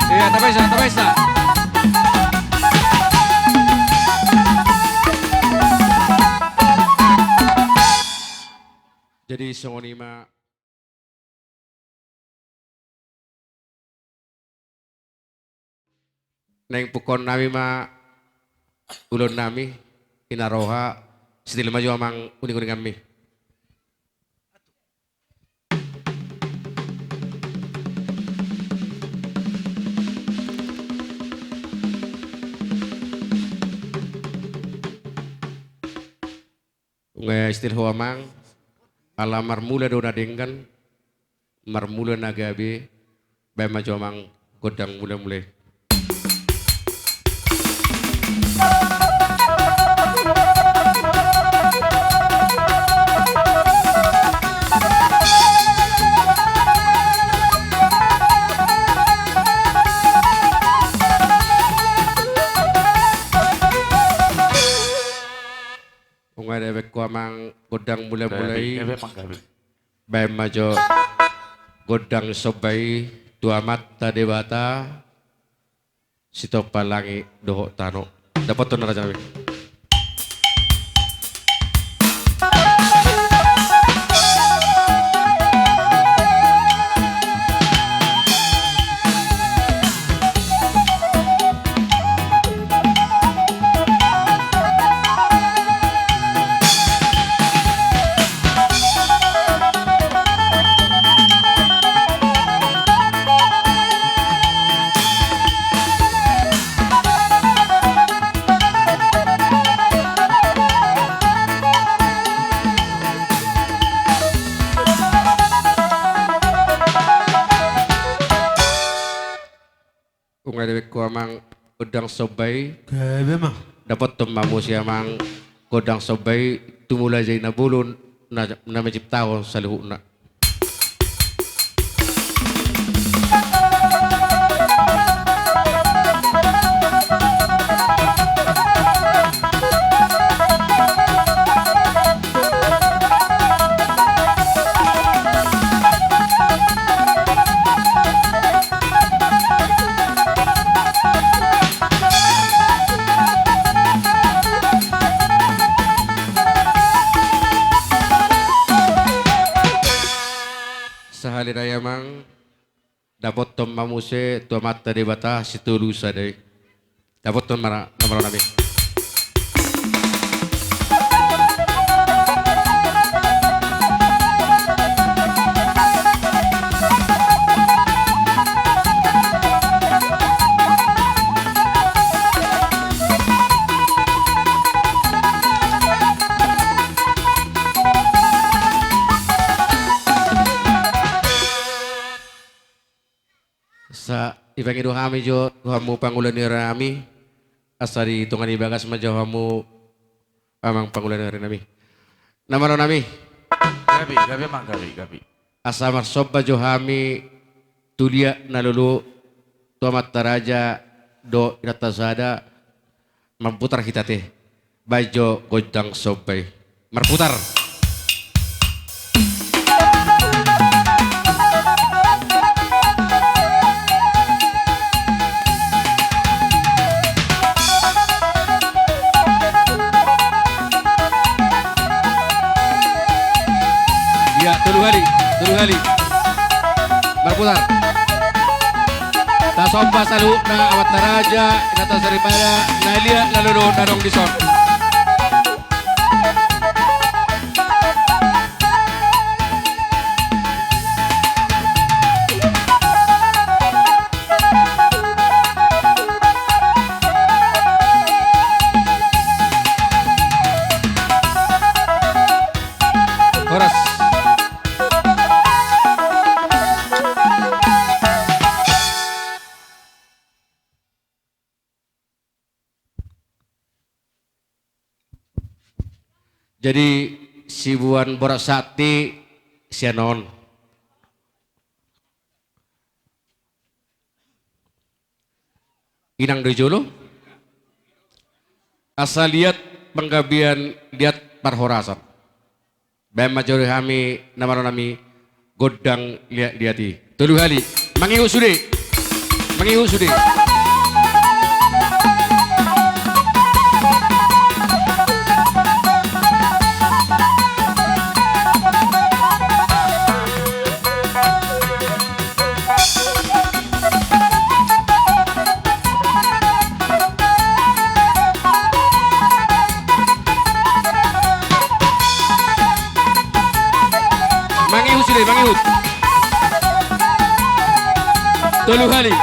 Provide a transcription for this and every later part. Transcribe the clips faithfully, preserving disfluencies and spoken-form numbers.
Iya, tapaisa, tapaisa. Jadi songon i ma. Naeng pungkaon nami ma ulaon nami, ina roha, setel ma jo amang uning-uninganmi. Nunga setel ho amang, ala marmula do na denggan, marmula na gabe, baen ma jo amang gondang mula-mula i. Nunga dibaen ho amang gondang mula-mula i. Gabe, gabe, amang, gabe. Baen ma jo gondang somba i tu Amanta Debata, sitompa langit dohot tano. Dapothon ma raja nami. Nunga dibaen ho amang gondang somba i. Gabe ma. Dapothon ma muse amang gondang somba i tu Mulajadi Na Bolon na, na manciptahon saluhutna. Sahali nai amang, dapothon ma muse tu Amanta Debata sitolu sada i. Dapothon ma na maro nami. Sa, dipangido hami jo tu hamu pangula ni ari nami, asa di tonga ni bagas ma jo hamu amang pangula ni ari nami. Na malo nami. Gabe, gabe amang, gabe, gabe. Asa marsomba jo hami tu liat na lolo, tu amanta raja dohot inanta sada, marputar hita te. Baen jo gondang somba i. Marputar. Iya, tolu hali, tolu hali. Marputar. Tasomba saluhutna amanta raja, inanta saripada, na liat na lolo na adong dison. Horas. Jadi sibuan borat sati sian on. Inang do i jolo. Asa liat panggabean, liat parhorasan. Baen ma jo di hami na malo nami gondang liat-liat i. Tolu hali. Mangihut sude. Mangihut sude. Mangihut sude, mangihut. Tolu hali.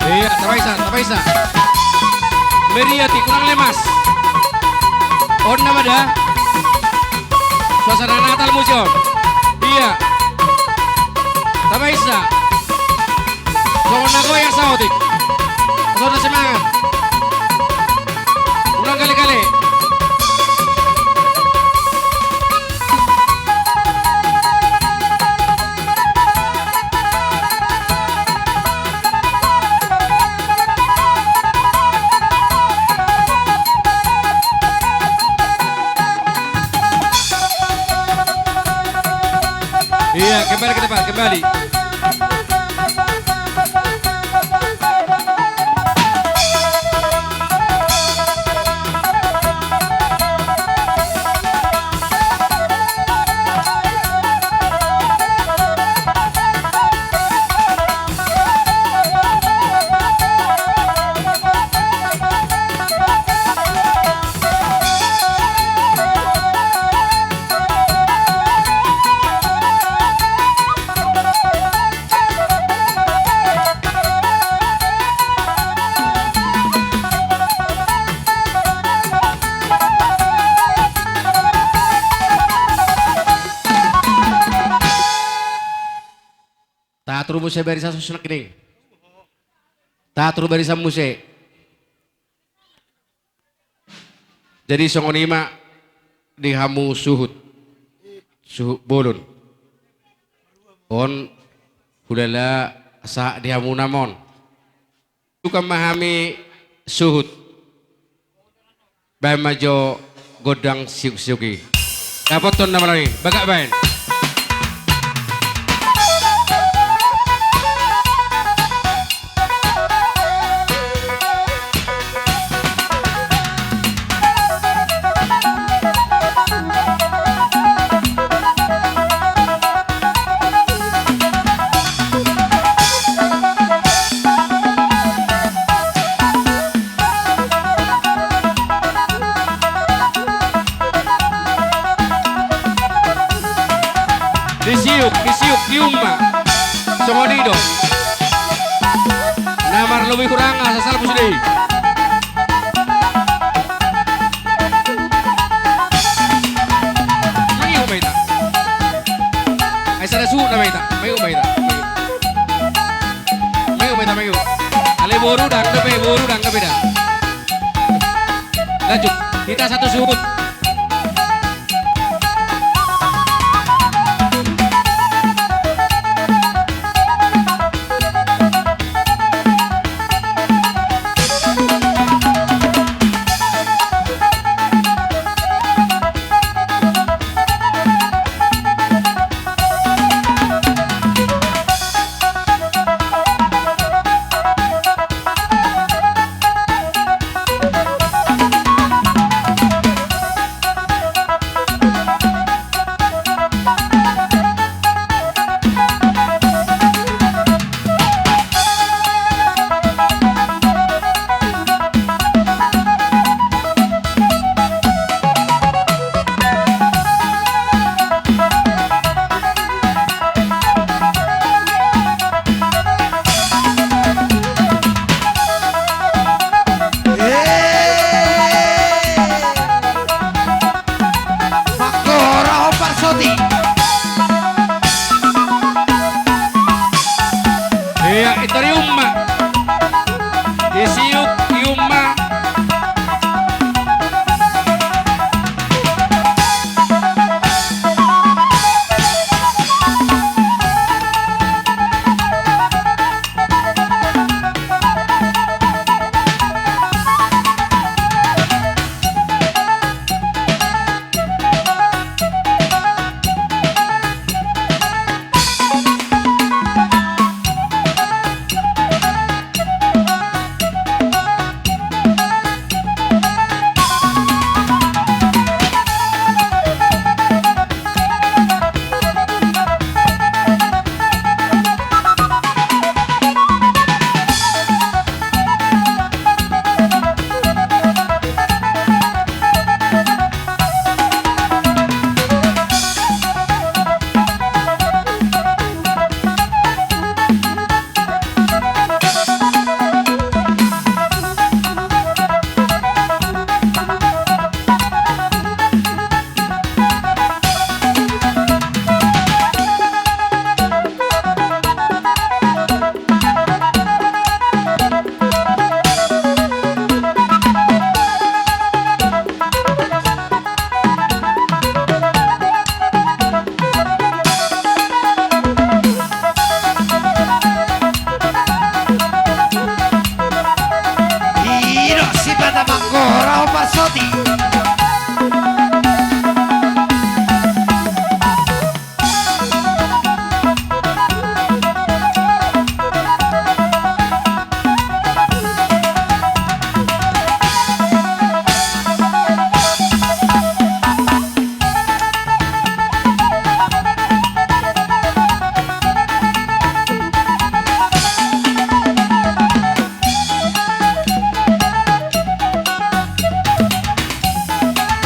Iya, tapaisa, tapaisa. Meriah, ti, kurang lemas. On nama da. Suasana Natal museum. Iya. Tapaisa. Songon na goyang saotik. Songon na semangat. Ulang kali-kali. Iya, kembali kita, Pak, kembali. Tatur muse barisan, songon nangkining. Tatur barisan muse. Jadi songon i ma di hamu suhut, suhut bolon. On hulala sahat di hamu namon. Tukang ma hami suhut. Baen ma jo gondang siuk-siuk i. Dapothon nama nami, bagak baen. Disiuk, disiuk, diumma. Songon i do. Na marlobi hurang asa salpu sude i. Mangihut ma hita. Ai sada suhut nama hita. Mangihut ma hita. Mangihut ma hita, mangihut. Alai boru ndang dope, boru ndang dope da. Lanjut. Hita satu suhut. Soti.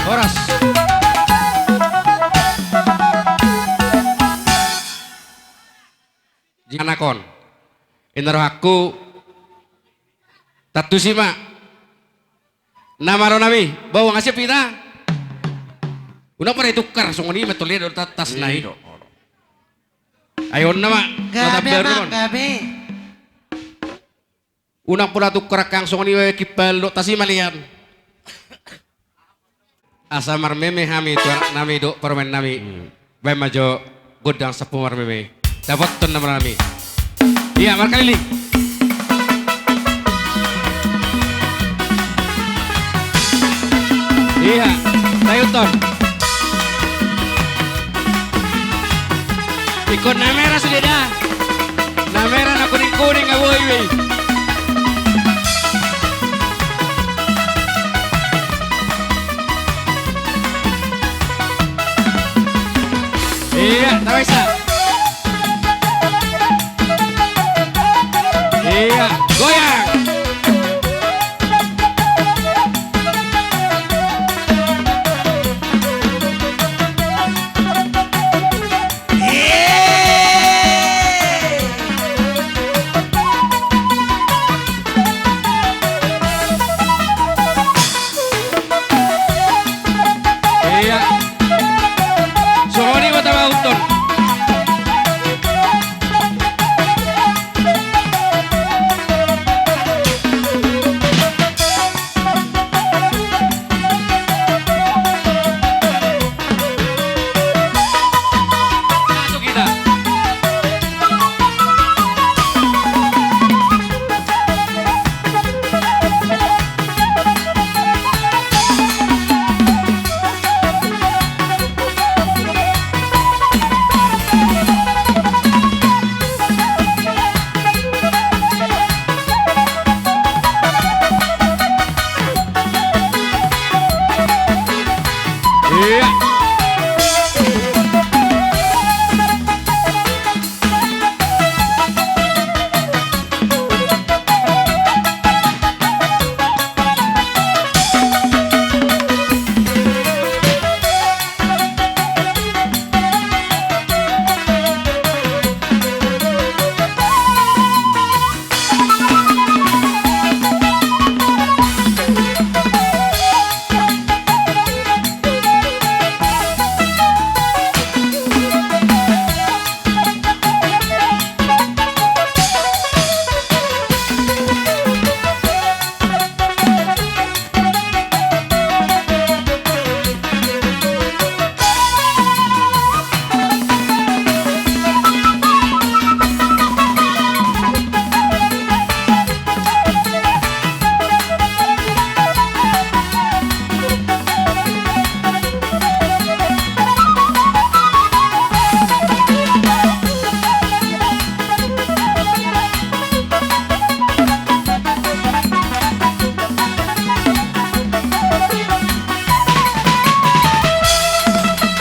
Horas. Jinganakhon. Inna rohangku. Tantusi ma. Na malo nami, bau nga siap hita. Unang pola itukar, songon i ma tole do ta-, tasna i. Ai on nama. Gabe ma, gabe. Unang pola tukar angka songon i, kimpal do tasi malian. Asa marmeme hami tu anak nami dohot parumaen nami. Hmm. Baen ma jo gondang sapu marmeme. Dapothon nama nami. Ia, markaliling. Ia, tayuthon. Ingkon na merah sude da. Na merah, na kuning-kuning nga boi be. Ia, tama isa. Ia, goyang. Ia. Songon i ma tabahuthon.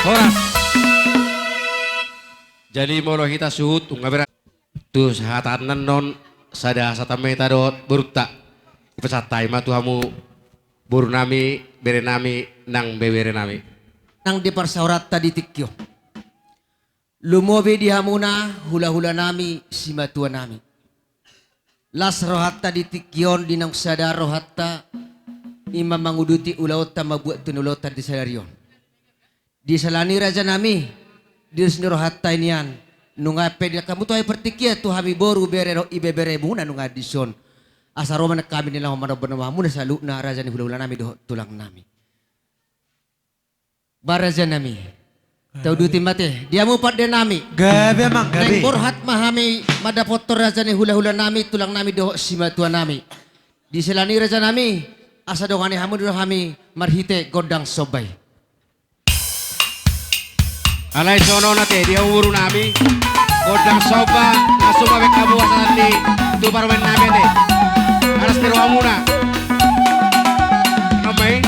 Horas. Jadi molo hita suhut nunga berang tu sahat annon, sada hata ma hita dohot borunta. Dipasahat hami ma tu hamu boru nami, bere nami, nang bebere nami. Nang di parsaoranta di tingki on. Lumobi di hamuna, hula-hula nami, simatua nami. Las rohanta di tingki on, di naung sada rohanta, ima manguduti ulaonta, mambuat tu na ulaonta di sadari on. Di sala ni raja nami, di dos ni rohanta i nian, nunga pe dilak hamu tu hami partingkian, tu hami boru, bere dohot ibeberemuna nunga dison. Asa ro ma nang hami di na manomba-nomba hamuna saluhutna, raja ni hula-hula nami dohot tulang nami. Ba raja nami. Gabe. Tauduti ma ate. Di hamu pande nami. Gabe amang, gabe. Naeng borhat ma hami mandapothon raja ni hula-hula nami, tulang nami dohot simatua nami. Di sala ni raja nami, asa dongani hamu do hami marhite gondang somba i. Alai songon on ate, di hamu boru nami, gondang somba, langsung ma baen hamu asa ni tu parumaen nami ate. Alas ni rohamuna. Nami.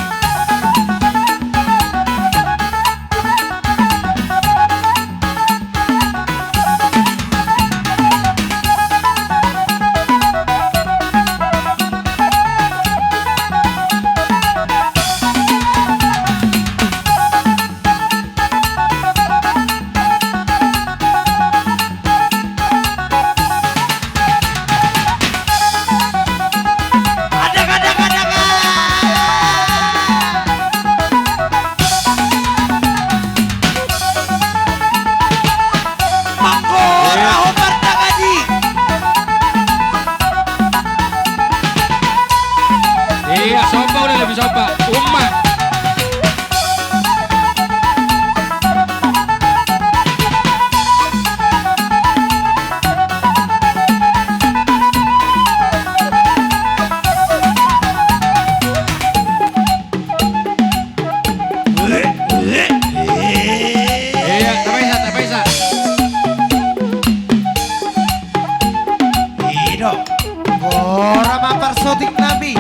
Mangko, iya. Raho partangadi. Iya, somba udah lebih somba. Umma. Iya, tapaisa, tapaisa. Ido. Gora ma parsotik nami.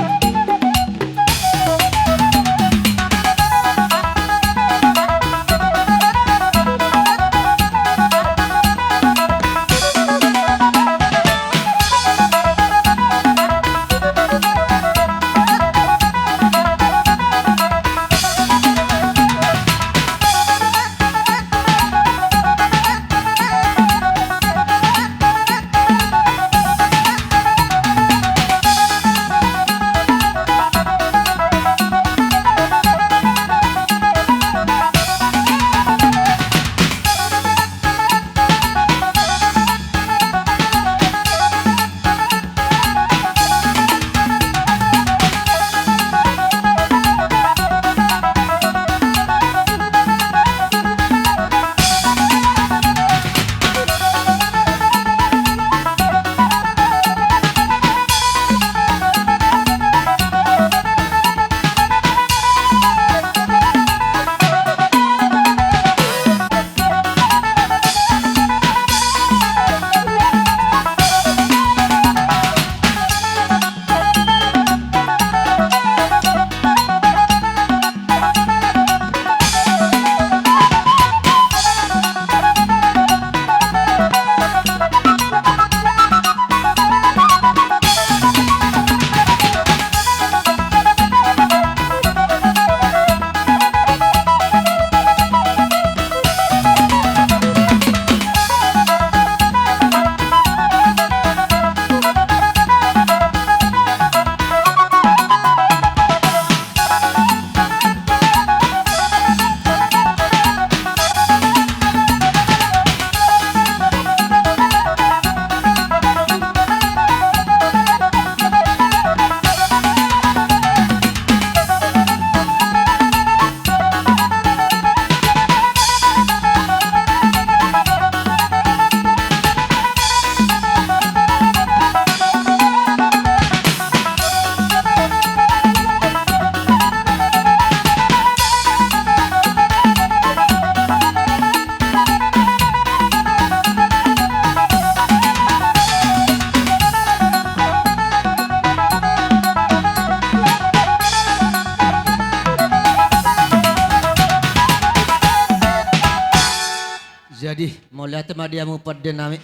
Jadi, mauliate ma di hamu pande nami.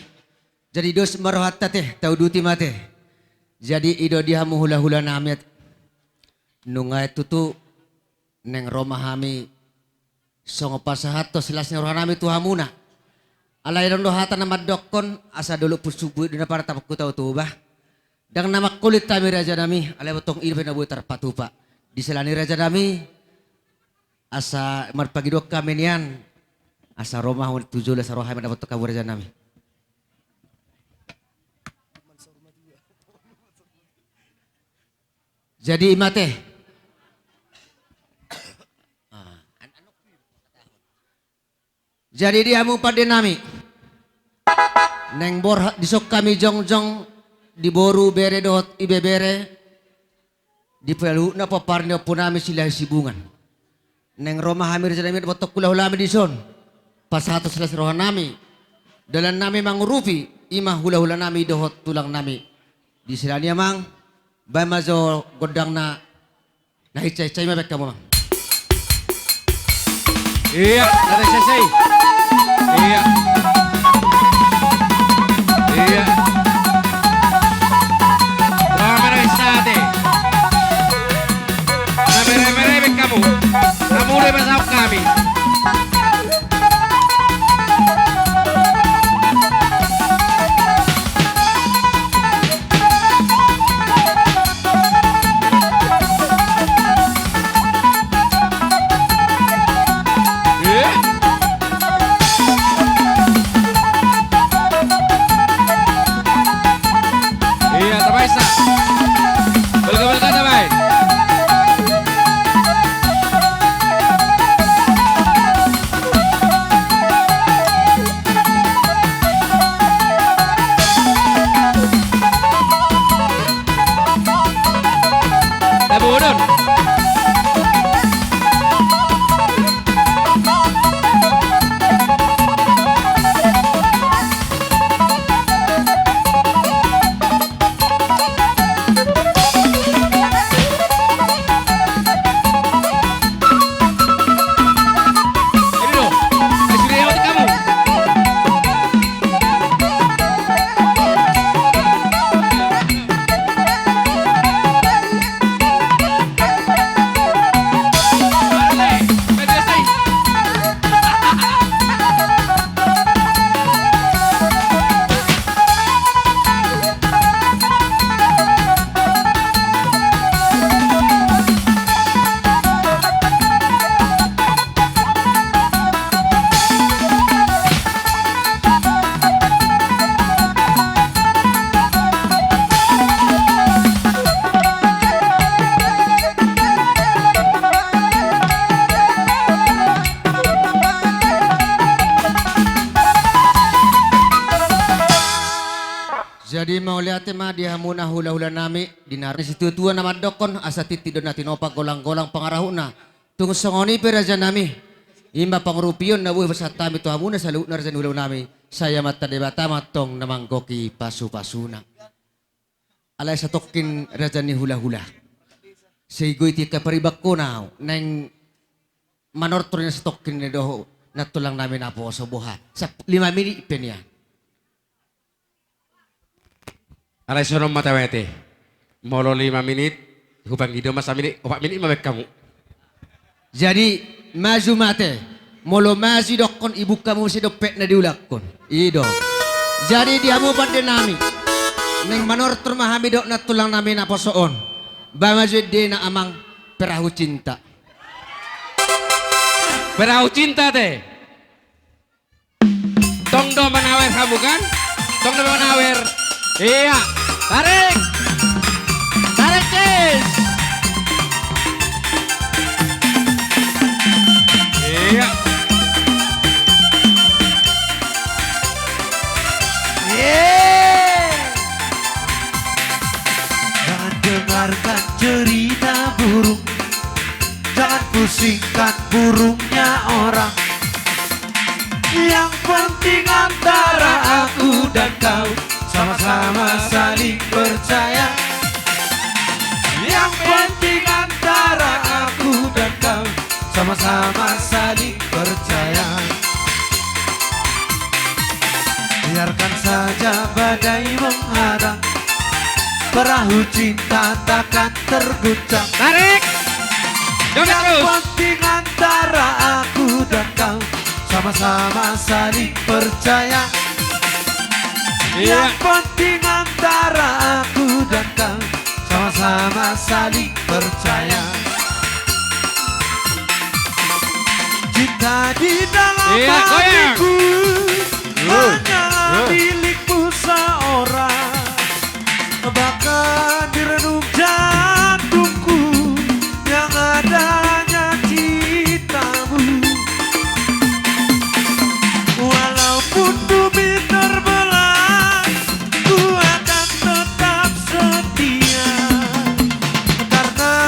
Jadi, dos ma rohanta ate, tauduti ma ate. Jadi, i do di hamu hulahula nami ate. Nunga tutu naeng ro ma hami songon pasahathon silas ni roha nami tu hamuna. Alai adong do hata na mandokkon, asa dolok pun subuhit do na partapak huta Toba. Ndang na mangkulit hami raja nami, alai bontong i do pe na boi tarpatupa. Di sela ni raja nami, asa marpangidoan hami nian, asa ro ma hamu tu jolo asa ro hami mandapothon hamu raja nami. Jadi i ma ate. Jadi di hamu pande nami. Naeng borhat dison hami jongjong di boru bere dohot ibebere. Di paluhutna pomparan ni ompunami Silahi Sibungan. Naeng ro ma hami raja nami dohot hulahulami dison. Pasahat las ni rohanami. Dalannami mangurupi, i ma hulahulanami dohot tulangnami. Di siala ni i amang, baen ma jo gondangna. Na hinsa-hinsa i ma baen hamu amang. Ia, na hinsa-hinsa i. Ia. Ia. Ro ma na hinsa ate. Na mere-mere baen hamu. Hamu do i pasahat hami. Ia, tabaen sa. Balga-balga tabaen. Tabodan. Jadi mauliate ma di hamuna hulahulanami, di na ro ni situatua na mandokkon asa tintin do na tinopa, golanggolang pangarahutna. Tung songon i pe rajanami, i ma pangurupion na boi pasahat hami tu hamuna saluhutna raja ni hulahulanami. Sai Amanta Debata ma antong na manggohi pasupasuna. Alai satongkin raja ni hulahula. Sai goiti angka paribanghon au naeng manortor ni satongkin na dohot nantulangnami naposo, boha? Sap-, lima minit pe nian. Alai songon on ma tabaen ate. Molo lima minit, hupangido ma saminit, opat minit ma baen hamu. Jadi, maju ma ate. Molo maju didokkon, ibuka muse dompetna diulakhon. I do. Jadi, di hamu pandenami, naeng manortor ma hami dohot nantulangnami naposo on. Baen ma jo endena amang, Perahu Cinta. Perahu Cinta ate. Tong do manawer hamu kan? Tong do manawer. Ia. Tarik. Tarik, cis. Ia. Ia. Jangan dengarkan cerita burung. Jangan pusingkan burungnya orang. Yang penting antara aku dan kau sama-sama saling percaya. Yang penting antara aku dan kau sama-sama saling percaya. Biarkan saja badai menghadang, perahu cinta takkan terguncang. Tarik. Yang penting antara aku dan kau sama-sama saling percaya. Iya. Yang penting antara aku dan kau sama-sama saling percaya. Cinta di dalam hatiku hanyalah milikmu seorang. Bahkan di renung jantungku yang ada hanya cintamu. Walaupun bumi terbelah, ku akan tetap setia. Karena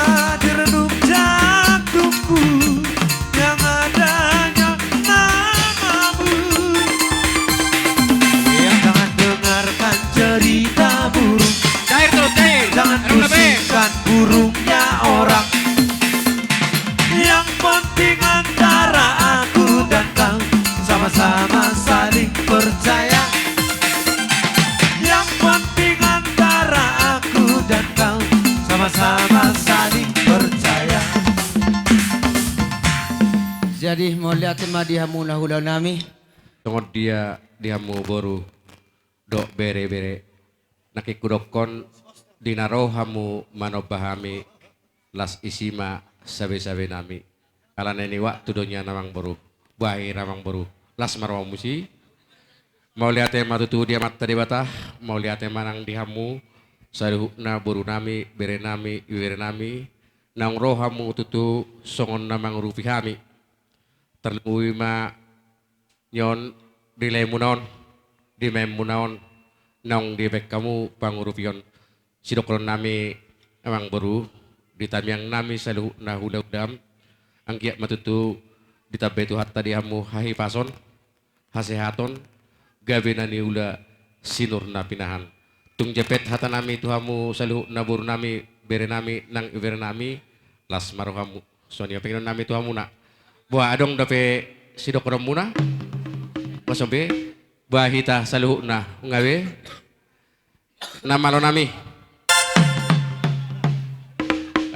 orang. Yang penting antara aku dan kau sama-sama saling percaya. Yang penting antara aku dan kau sama-sama saling percaya. Jadi mauliate ma di hamu na hulahulanami. Songon dia di hamu boru dohot bere-bere, nangkin hudokkon, di na ro hamu manomba hami, las isi ma sabe-sabenami. Alana i waktu do nian amang boru. Bah i amang boru, las ma rohamu si. Mauliate ma tutu di Amanta Debata, mauliate ma nang di hamu saluhutna borunami, berenami, ibeberenami, naung ro hamu tutu songon na mangurupi hami. Tarlumobi ma nion di laemuna on, di maenmuna on, naung dibaen hamu pangurupion. Sidohononnami amang boru, di tangiangnami saluhutna hulahulam, anggiat ma tutu ditambai Tuhanta di hamu hahipason, hasehaton, gabe na niula sinur na pinahan. Tung jempek hatanami tu hamu saluhutna borunami, berenami, nang ibeberenami, las ma rohamu. Songon i ma pangidoannami tu hamuna. Boha, adong dope sidohononmuna? Boha, songon i be? Boha hita saluhutna, nga be? Na malonami.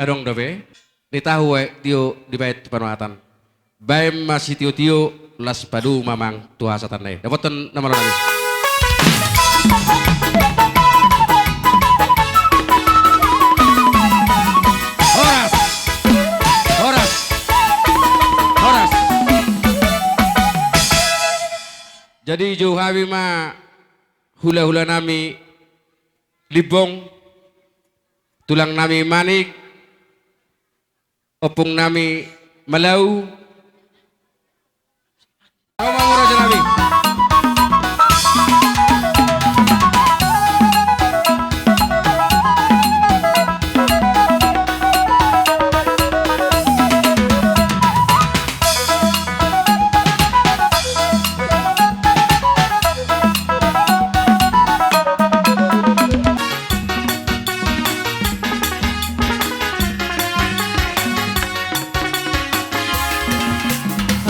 Adong dope? Ni tahu aek tio dibaen tu panuhatan. Baen ma sitiotio, las padomu amang tu hasahatan i. Dapothon na malonami. Horas. Horas. Horas. Jadi jou hami ma hulahulanami Limbong, tulangnami Manik, ompungnami Malau. Ro ma hamu rajanami.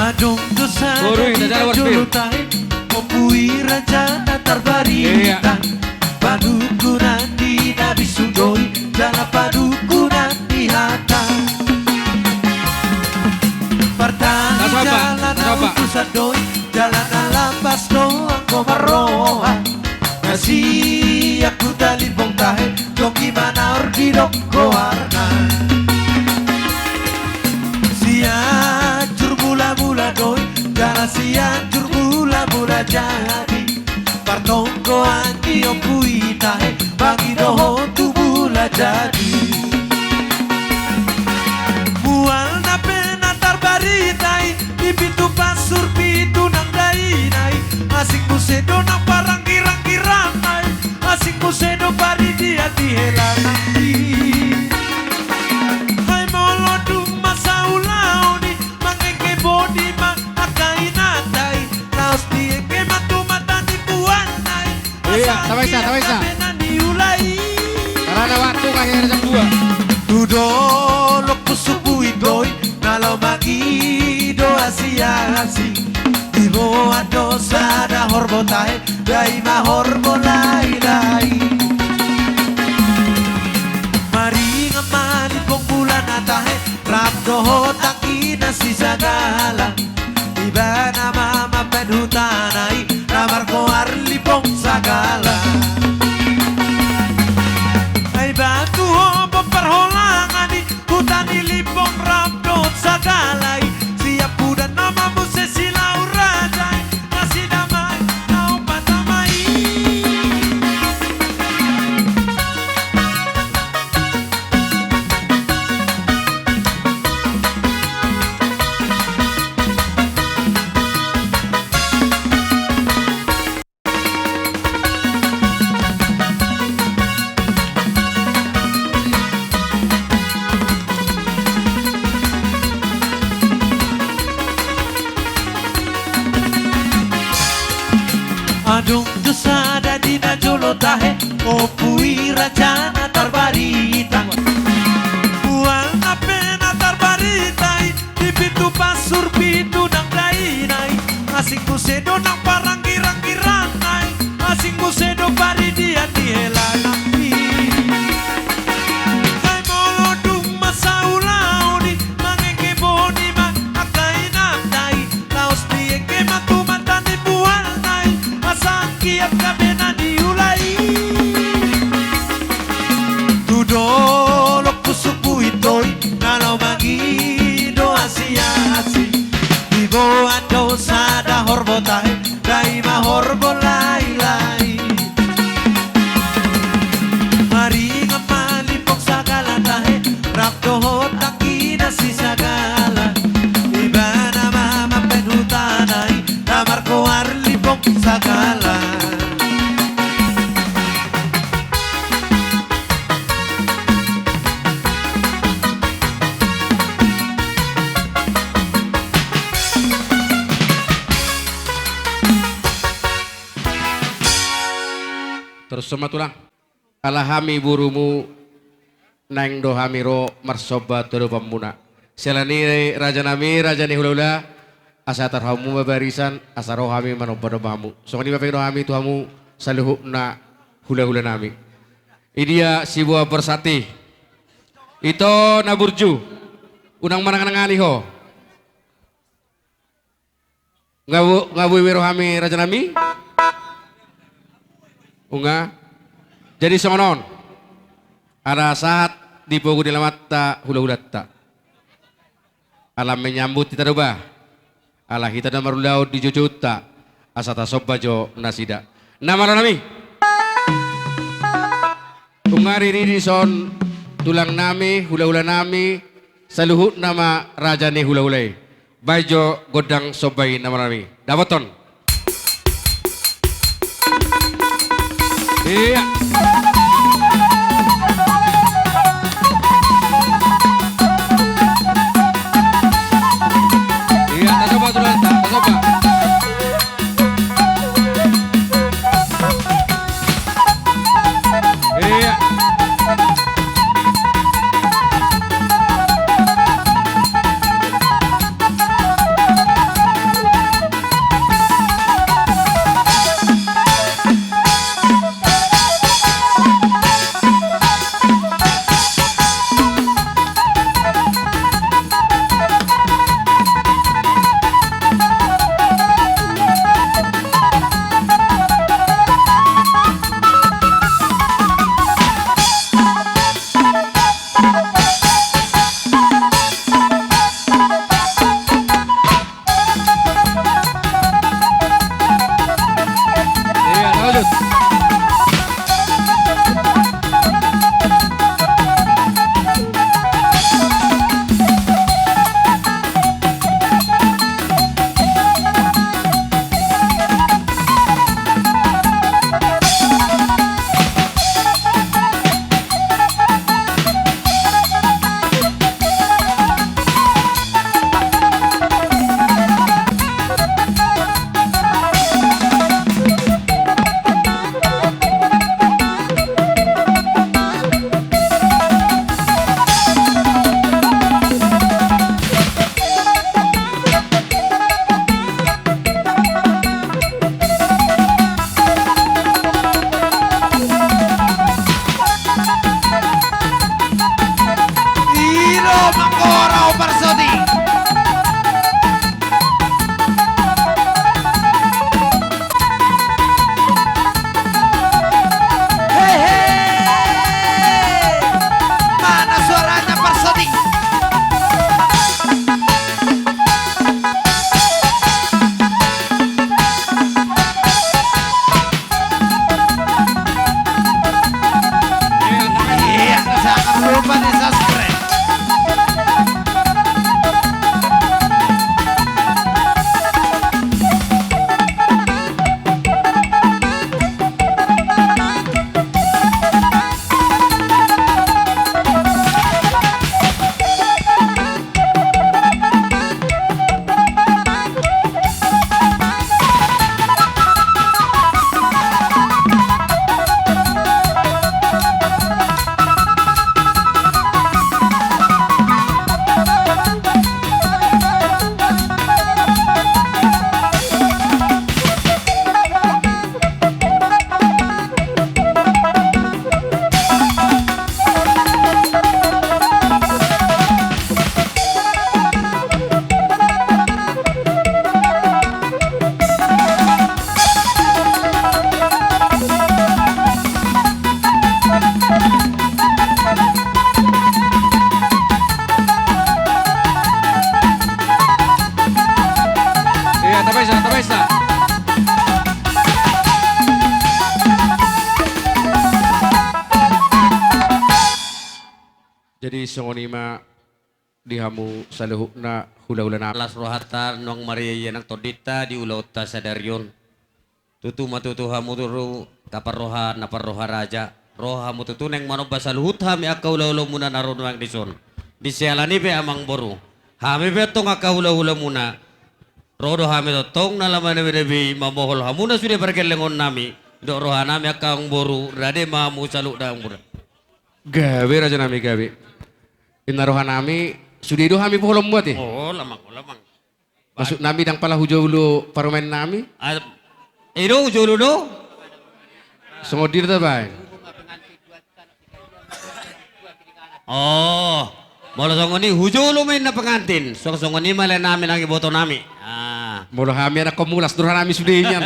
Adong do sada di na jolo tahe, Ompu i raja na tarbarita. Padukunan di na bisuk do i, jala padukunan ni hata. Partangi jala na utusan do i, jala na lapas do anggo marroha. Na sian Huta Limbong tahe, jongki ma na hor didok goarna. Sianjur Mulamula do i, jala Sianjur Mulamula Jadi. Partonggoan ni ompu i tahe, Bagi dohot tu Mula Jadi. Mual na pe na tarbarita i, di pitu pasur pitu nang daina i. Asing muse do nang paranggiranggiranna i, asing muse do paridian di helana i. Ai molo dung masa ulaon i, mangengge bodi ma angka inanta i, laos diengge ma tu mata ni puanna i. Iya, tabaisa, tabaisa. Karena waktu ka hira jam dua. Tu dolok Pusuk Buhit do i, na laho mangido asiasi. Diboan do sada horbo tahe, dai ma horbo lailai. Maringan ma Limbong Mulana tahe, rap dohot anggina si Sagala. Ibana ma mambaen hutana i, na margoar Limbong Sagala. Ai batu hobon parholangan i, huta ni Limbong rap dohot Sagala i. Sian Pudan nama muse Silau Raja i, nasida ma i na opat nama i. Adong do sada di na jolo tahe, Ompu i raja na tarbarita. Ua Dohot tangki na sisagala, ibana ma mambahen hutana i, na margoar Limbong Sagala. Torus ma tulang. Ala hami borumu, naeng do hami ro marsomba tu adopanmuna. Siala ni i, rajanami, raja ni hulahula, asa tarhamu ma barisan, asa ro hami manombanomba hamu. Songon i ma pe do hami tu hamu saluhutna hulahulanami. Idia siboan borsati? Ito na burju, unang mananganangani ho. Nga bo-, nga boi be rohami, rajanami? Unang. Jadi songon on. Ala sahat di pogu ni amanta hulahulanta, ala menyambut hita do ba. Ala hita do marulaon di joujouta, asa tasomba jo nasida. Na malo nami. Unang riri dison tulangnami, hulahulanami, saluhutna ma raja ni hulahula i. Baen jo gondang somba i, na malo nami. Dapothon. Ia. Ia, tasomba, tasomba, tasomba. Ia. Songon i ma di hamu saluhutna hulahula nami. Las rohanta nuaeng marria nang tondinta di ulaonta sadari on. Tutu ma tutu hamu tutu na parroha, na parroha raja. Ro hamu tutu naeng manomba saluhut hami angka hulahulamuna na ro nuaeng dison. Di siala ni i pe amangboru, hami pe antong angka hulahulamuna, ro do hami tongtong na lamanabi mamohol hamuna sude pargellengonnami. Dok rohanami angka amangboru, rade ma hamu saluhutna amangboru. Gabe rajanami, gabe. Inna rohanami, sude do hami poholonmu ate. Oh, lamang, oh, lamang. Maksudnami ndang pala hujolo parumaennami? Ah, i do hujolo do? Songon dia do tabaen. Oh, molo songon i hujolo ma inna pengantin. Songon i ma laenami nang ibotonami. Ah. Molo hami anakkonmu las do rohanami sude nian.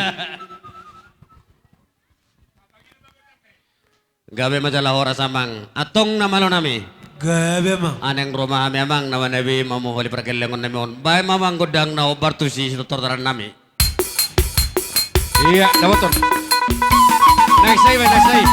Gabe ma jala horas amang. Antong na malonami. Gabe amang. Naeng ro ma hami amang na manabi mamoholi pargellengonnami on. Baen ma amang gondang na hombar tusi sitortorannami. Ia, dapoton. Naeng sai, baen naeng sai.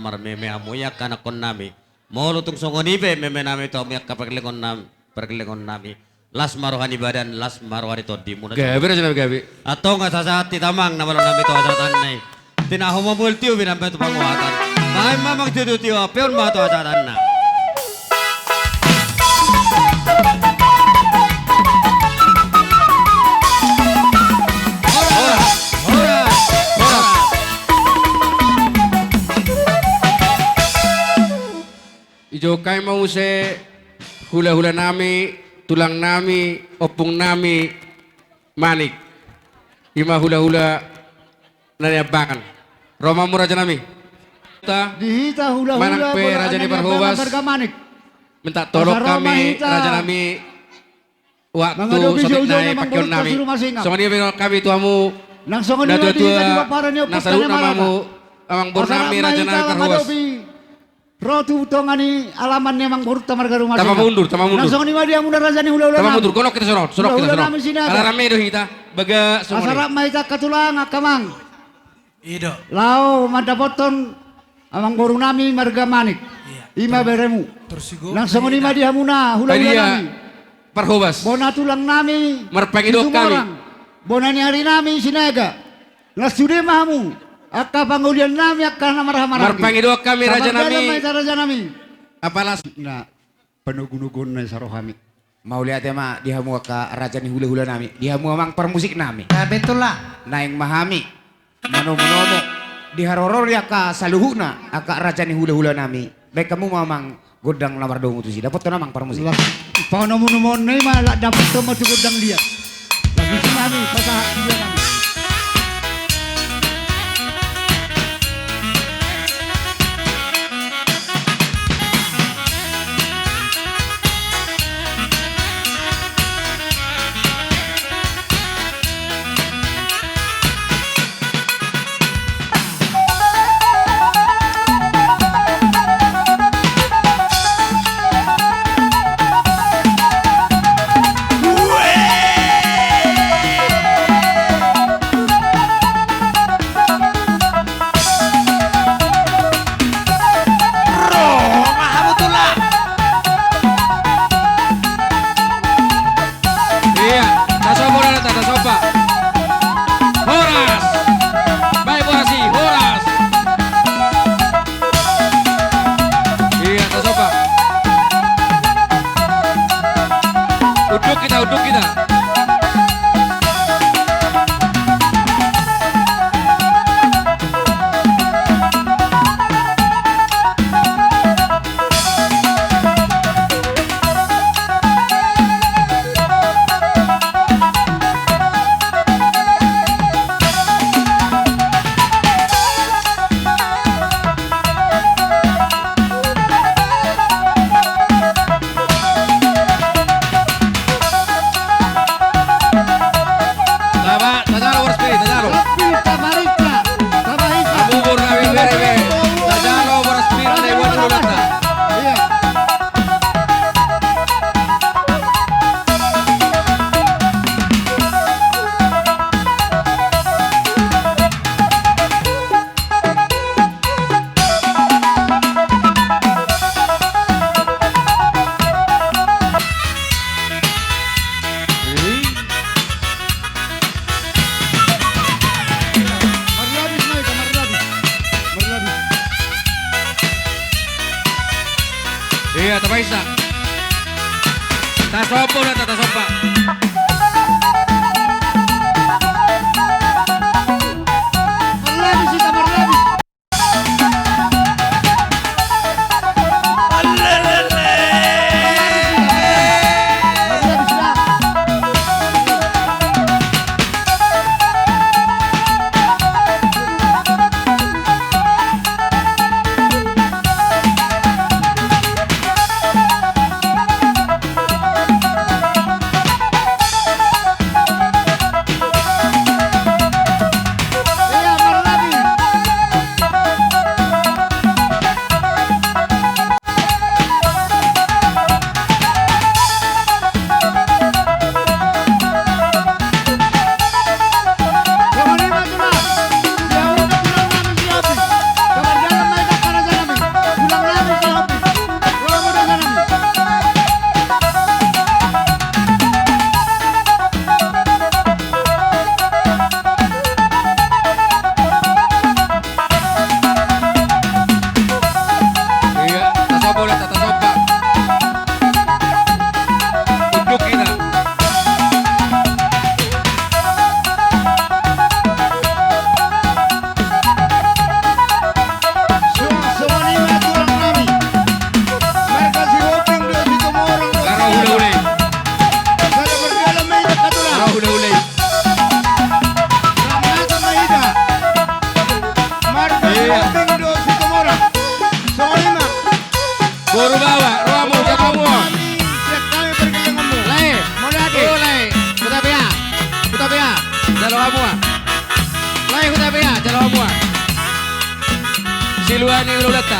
marmeme hamu i angka anakkonnami. Molo tung songon i pe memenami tu hamu i angka parlengonnam-, parlengonnami. Las ma roha ni badan, las ma roha ni tondimuna. Gabe rajanami, gabe. Antong asa sahat hita amang na malo nami tu hasahatan i. Tinahu ma mual tio binambe tu panguhatan. Baen ma amang tio tio, apeon ma tu hasahatan na. Horas, horas, horas. Dijou hami ma muse hulahulanami, tulangnami, ompungnami, Manik. I ma hulahula na niambangan. Ro ma hamu rajanami. Ta. Di hita hulahula manang pe raja ni Parhobas. Marga Manik. Minta tolong hami rajanami. Waktu sotik nai pakion nami. Songon i pe hami tu hamu. Nang songon i ma di hita di bapara ni ompunta ni Marata. Amang boru nami raja nami Parhobas. Ro tu tonga ni alaman ni amang borunta marga Rumasingka. Tama mundur, tama mundur. Nang songon i ma di hamuna raja ni hulahula nami. Tama mundur, gonok hita sonon, sonon hita sonon. Hulahula nami Sinaga. Ala rame do hita, baga songon i. Asa rap ma hita angka tulang, angka amang. I do. Laho mandapothon amang boru nami marga Manik. Iya. I ma beremu. Nang songon i ma di hamuna hulahula nami. Parhobas. Bona tulang nami. Marpangidoan hami. Bona ni ari nami Sinaga. Nang sude ma hamu angka pangolian nami, angka na marhahamaranggi. Marpangidoan hami raja nami. Apala na panogunoguon na i saroha nami. Mauliate ma di hamu angka raja ni hulahula nami, di hamu amang parmusik nami. Betul lah. Naeng ma hami manomunomu di haroro ni angka saluhutna angka raja ni hulahula nami. Baen hamu ma amang gondang na mardomu tusi. Dapothon amang parmusik. Panomunomuon na i ma, dapothon ma tu gondang liat. Lagi si nami pasahat dia nami. Iya, tasomba, tasomba. Horas. Baik, horas i, horas. Iya, tasomba. Unduk hita, unduk hita. Taba, tajalo, boras, tajalo. Amang boru nami, bere, bere. Tajalo, boras, bere, na iwan, lulata. Iya. Iya, tapaisa. Tasomba, udah, tasomba. Boru Bawa, rohamu, jalo hamu. Lae. Mauliate. O, Lae. Hutapea. Hutapea. Jalo hamu. Lae, Hutapea, jalo hamu. Siluani hulahulanta.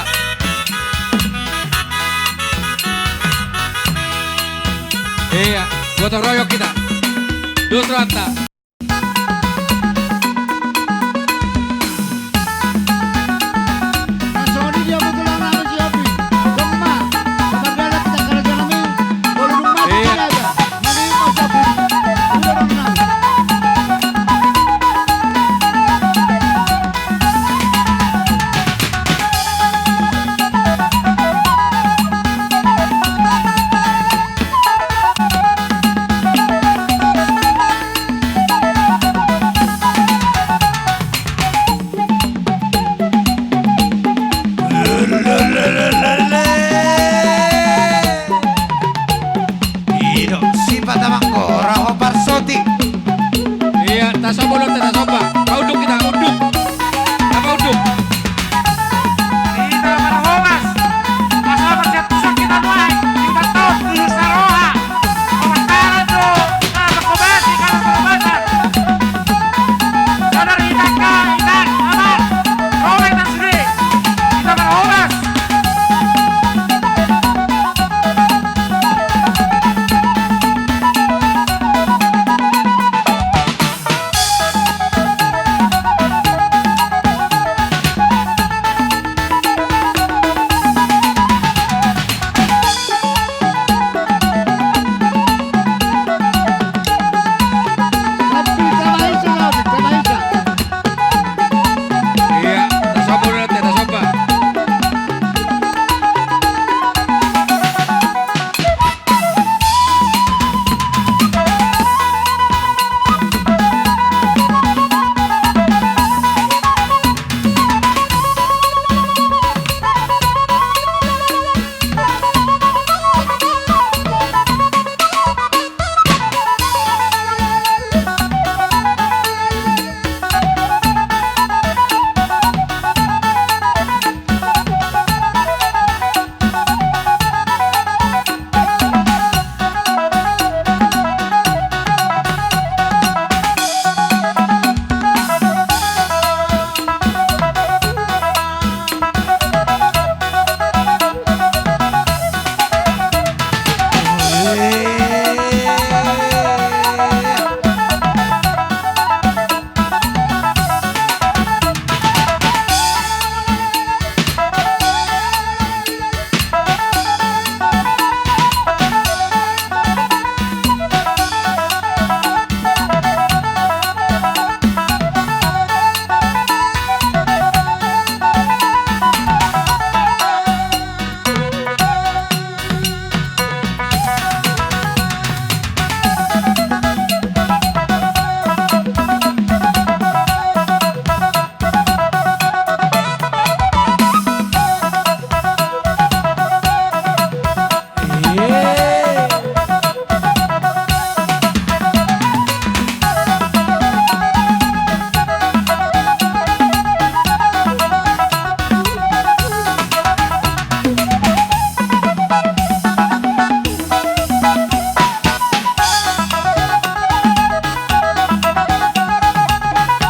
Iya, gotong royong hita. Dos rohanta. I do, sipat amang, roha ho parsoti. Iya, tasomba, tasomba. Unduk hita, unduk. Apa unduk? Hita marhobas. Pasahaton sian pusok hita nuaeng. Hita taon tu saroha. Pasahaton do na marhobas, hita marhobas. Sadar hita, hita, amang. Roha hita sude. Hita marhobas. Iya, tasomba do ate, tasomba.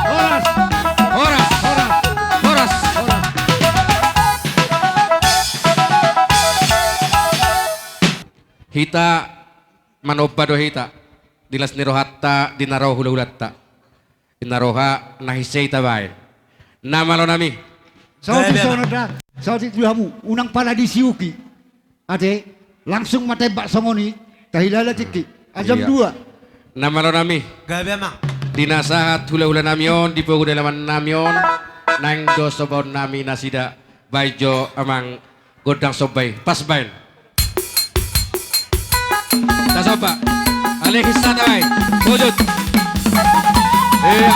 Horas, horas, horas, horas, horas. Hita manomba do hita di las ni rohanta, di na ro hulahulanta. Di na roha na hinsa i tabaen. Na malo nami. Saotik, eh, songon on da. Saotik tu hamu, unang pala disiuki. Ate, langsung ma tembak songon i, tahilala tingki. Ajam dua. Na malo nami. Gabe, amang. Di na sahat hulahula nami on, di pogu dalaman nami on, naeng do sombaon nami nasida. Baen jo amang gondang somba i, pas baen. Tasomba. Ale hinsa tabaen. Bojot. Iya.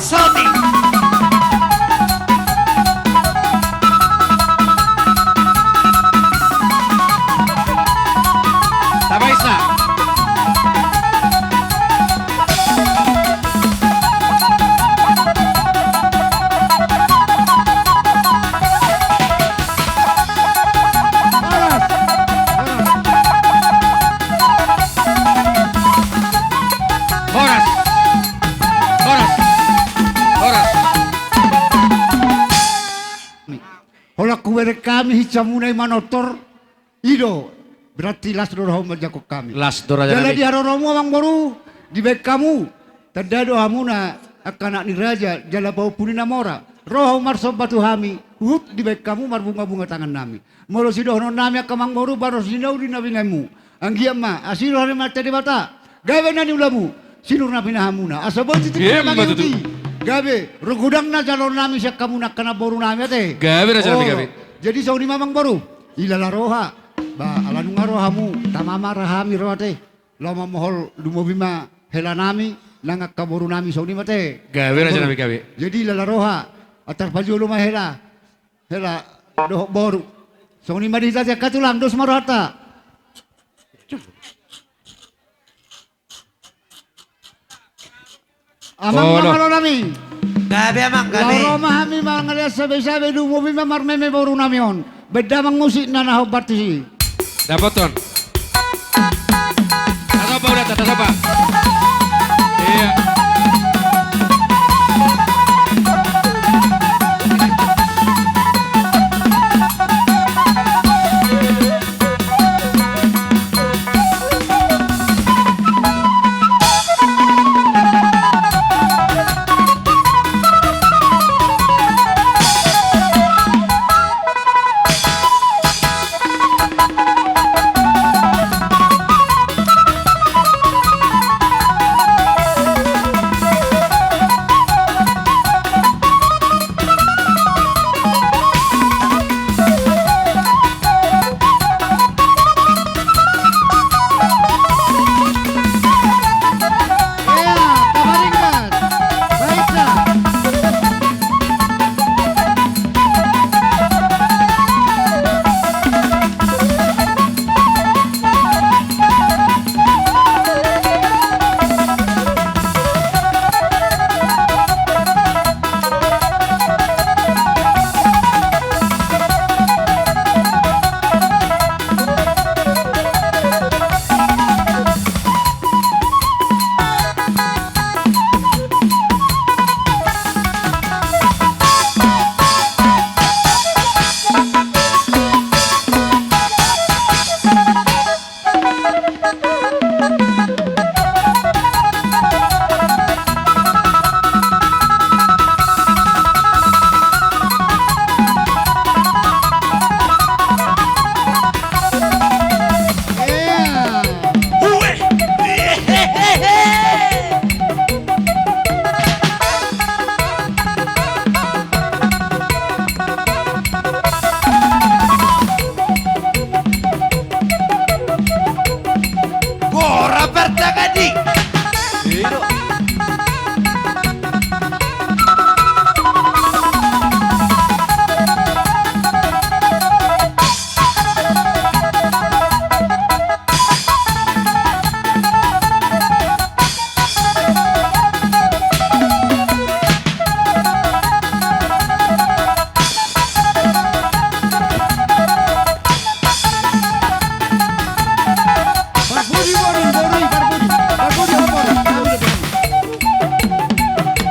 Soti. Tabaisna. Horas. Horas. Horas. Horas. Holan hubereng hami hinsamuna i manortor, i do, berarti las do rohamu manjangkon hami. Las do raja nami. Jala di haroromu amangboru, dibaen hamu, tanda do hamuna angka anak ni raja, jala pahompu ni na mora. Ro hamu marsomba tu hami, huhut dibaen hamu marbunga-bunga tangan nami. Molo sidohonon nami angka amangboru, baros ni na uli na binaenmu. Anggiat ma asi roha ni Amanta Debata, gabe na niulamu, sinur na pinahanmuna. Asa boi tintin na mangihuti, gabe ro godang na jaloon nami sian hamuna angka namboru nami ate. Gabe raja nami, gabe. Jadi songon i ma amangboru, ilala roha. Ba ala nunga ro hamu, tama ma roha nami ro ate. Laho mamohol, lumobi ma hela nami nang angka boru nami, songon i ma ate. Gabe raja nami, gabe. Jadi ilala roha, antar pajolo ma hela. Hela dohot boru. Songon i ma di hita ate angka tulang, dos ma rohanta. Amang, amang, olo nami. Gabe amang, gabe. Laho ro ma hami mangalean sabe-sabe, lumobi ma marmeme boru nami on. Baen damang musik na na hombar tusi. Dapothon. Tasomba uda, tasomba. Iya. Gora partagadi.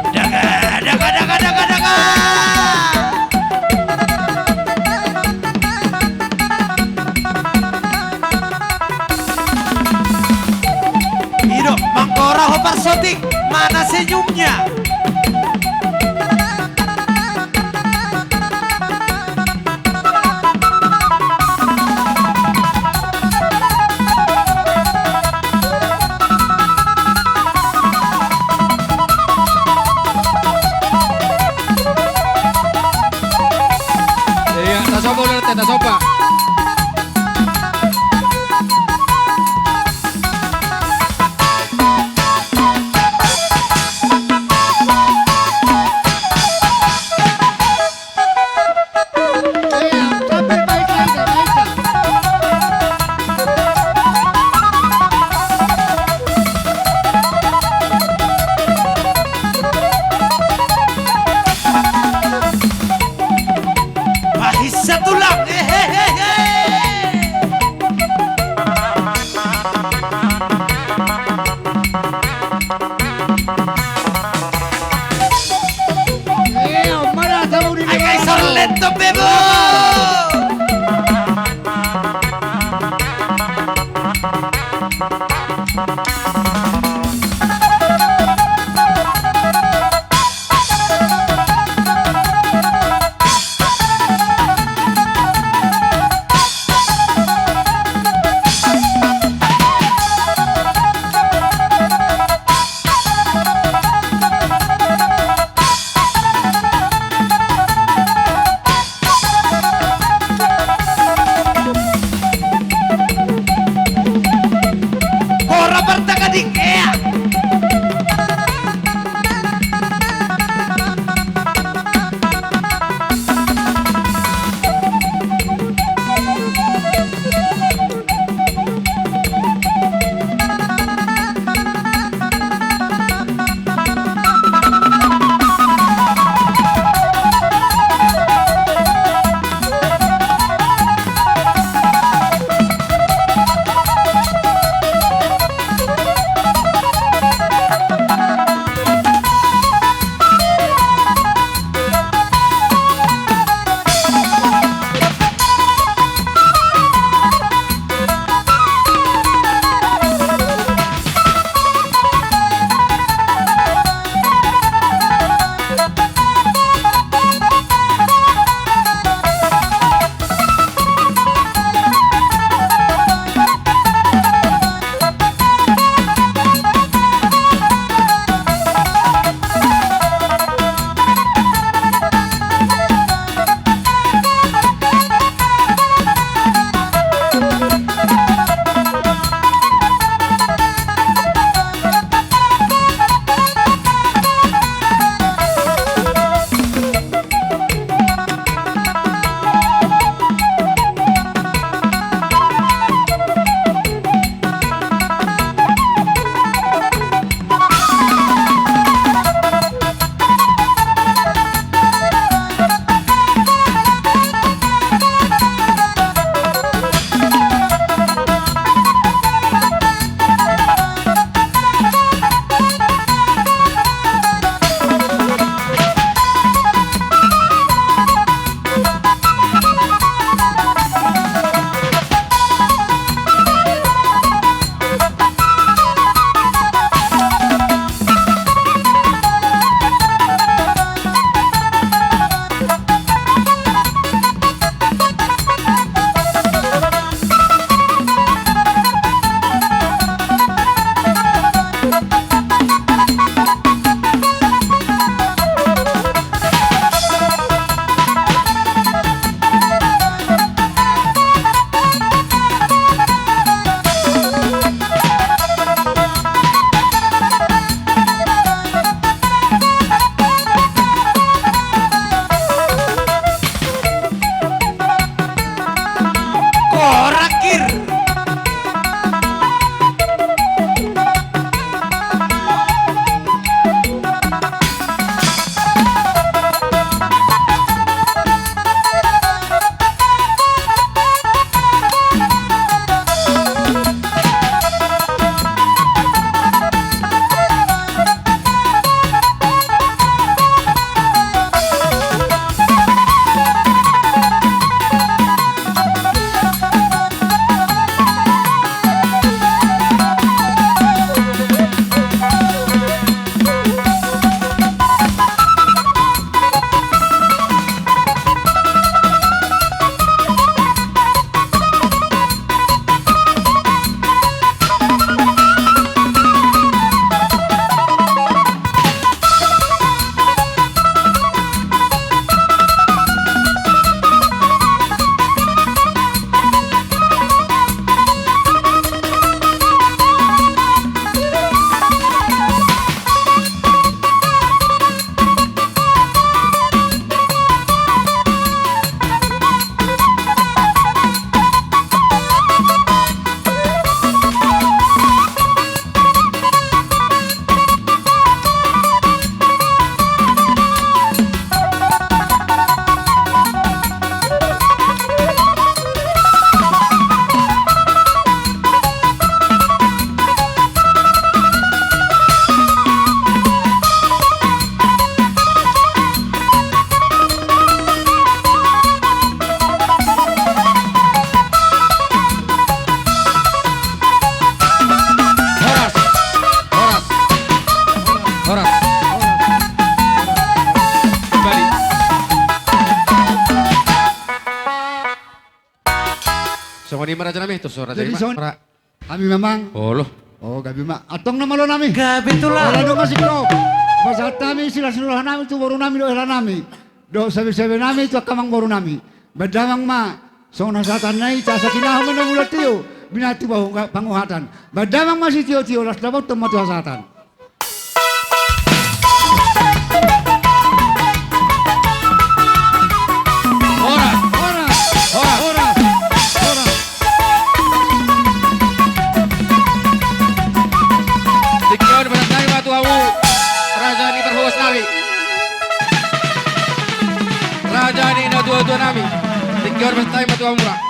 Daga, daga, daga, daga, daga. I do, manggora ho parsotik, mana senyumnya? Iya, tasomba uda, tasomba. Horas. Kembali. Songon i ma raja nami, tu so raja. Jadi nami ma. Songon i ma. Hami memang. Olo. O, gabe ma. Antong na malo nami. Gabe tulang. Ala dung masingkop. Pasahat nami silas ni roha nami tu boru nami dohot hela nami. Dohot sebe-sebe nami tu angka amangboru nami. Baen damang ma songon hasahatan na i, asa tinahu ma na mulan tio, binati bahu panguhatan. Baen damang ma sitio-tio, las dapoton ma tu hasahatan. Horas. Horas. Horas. Horas. Horas. Tingki on pasahat nami ma tu hamu, raja ni parhobas nami. Raja ni natuatua nami. Tingki on pasahat nami ma tu hamu ra.